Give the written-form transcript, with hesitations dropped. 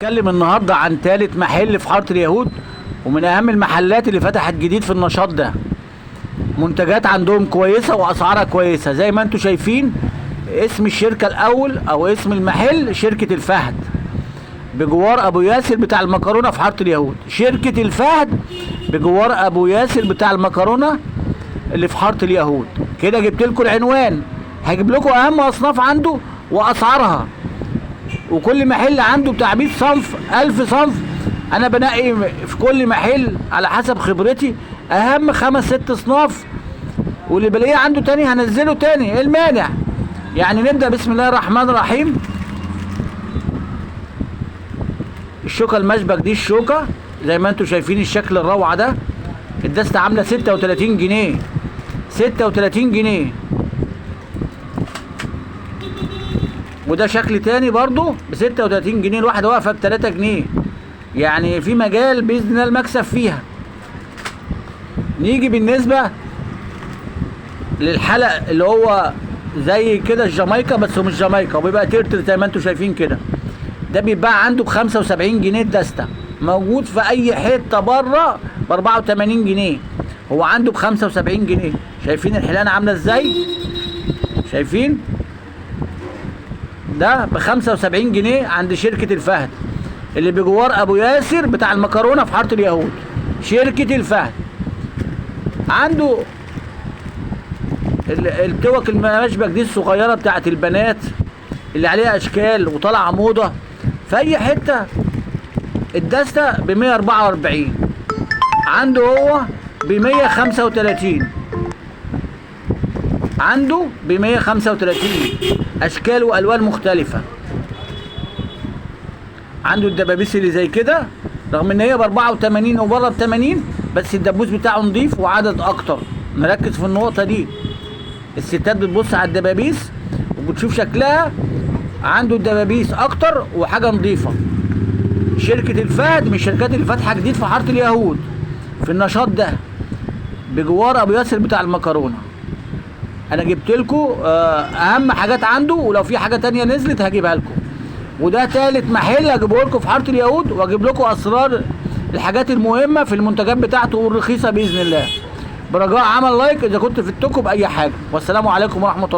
نتكلم النهارده عن ثالث محل في حارة اليهود، ومن اهم المحلات اللي فتحت جديد في النشاط ده. منتجات عندهم كويسة واسعارها كويسة زي ما انتم شايفين. اسم الشركة الاول او اسم المحل شركة الفهد، بجوار ابو ياسر بتاع المكرونه في حارة اليهود. شركة الفهد بجوار ابو ياسر بتاع المكرونه اللي في حارة اليهود. كده جبت لكم العنوان، هجيب لكم اهم اصناف عنده واسعارها، وكل محل عنده بتاع 100 صنف 1000 صنف. انا بنقي في كل محل على حسب خبرتي اهم 5 6 اصناف، واللي بلاقيه عنده تاني هنزله تاني، ايه المانع؟ يعني نبدأ بسم الله الرحمن الرحيم. الشوكة المشبك دي، الشوكة زي ما انتم شايفين الشكل الروعة ده، الدستة عاملة 36 جنيه، 36 جنيه. وده شكل تاني برضو ب 36 جنيه، الواحدة واقفة ب 3 جنيه، يعني في مجال بإذن الله المكسب فيها. نيجي بالنسبة للحلق اللي هو زي كده الجامايكا، بس هو مش جامايكا، وبيبقى ترتر زي ما انتم شايفين كده. ده بيتباع عنده ب 75 جنيه الدستة، موجود في أي حتة بره ب 84 جنيه، هو عنده ب 75 جنيه. شايفين الحلانة عاملة ازاي؟ شايفين؟ ده ب 75 جنيه عند شركة الفهد اللي بجوار أبو ياسر بتاع المكرونة في حارة اليهود. شركة الفهد عنده التوك المشبك دي الصغيرة بتاعت البنات اللي عليها أشكال وطالعة موضة في أي حتة. الدستة ب 144، عنده هو ب 135، عنده ب 135، أشكال وألوان مختلفة. عنده الدبابيس اللي زي كده، رغم إن هي ب 84 وبره ب 80، بس الدبوس بتاعه نضيف وعدد أكتر. نركز في النقطة دي، الستات بتبص على الدبابيس وبتشوف شكلها، عنده الدبابيس أكتر وحاجة نضيفة. شركة الفهد من الشركات اللي فاتحة جديد في حارة اليهود في النشاط ده بجوار أبو ياسر بتاع المكرونة. أنا جبت لكم أهم حاجات عنده، ولو في حاجة تانية نزلت هجيبها لكم. وده تالت محل هجيبه لكم في حارة اليهود، وأجيب لكم أسرار الحاجات المهمة في المنتجات بتاعته والرخيصة بإذن الله. برجاء عمل لايك إذا كنت فدتكم بأي حاجة، والسلام عليكم ورحمة الله.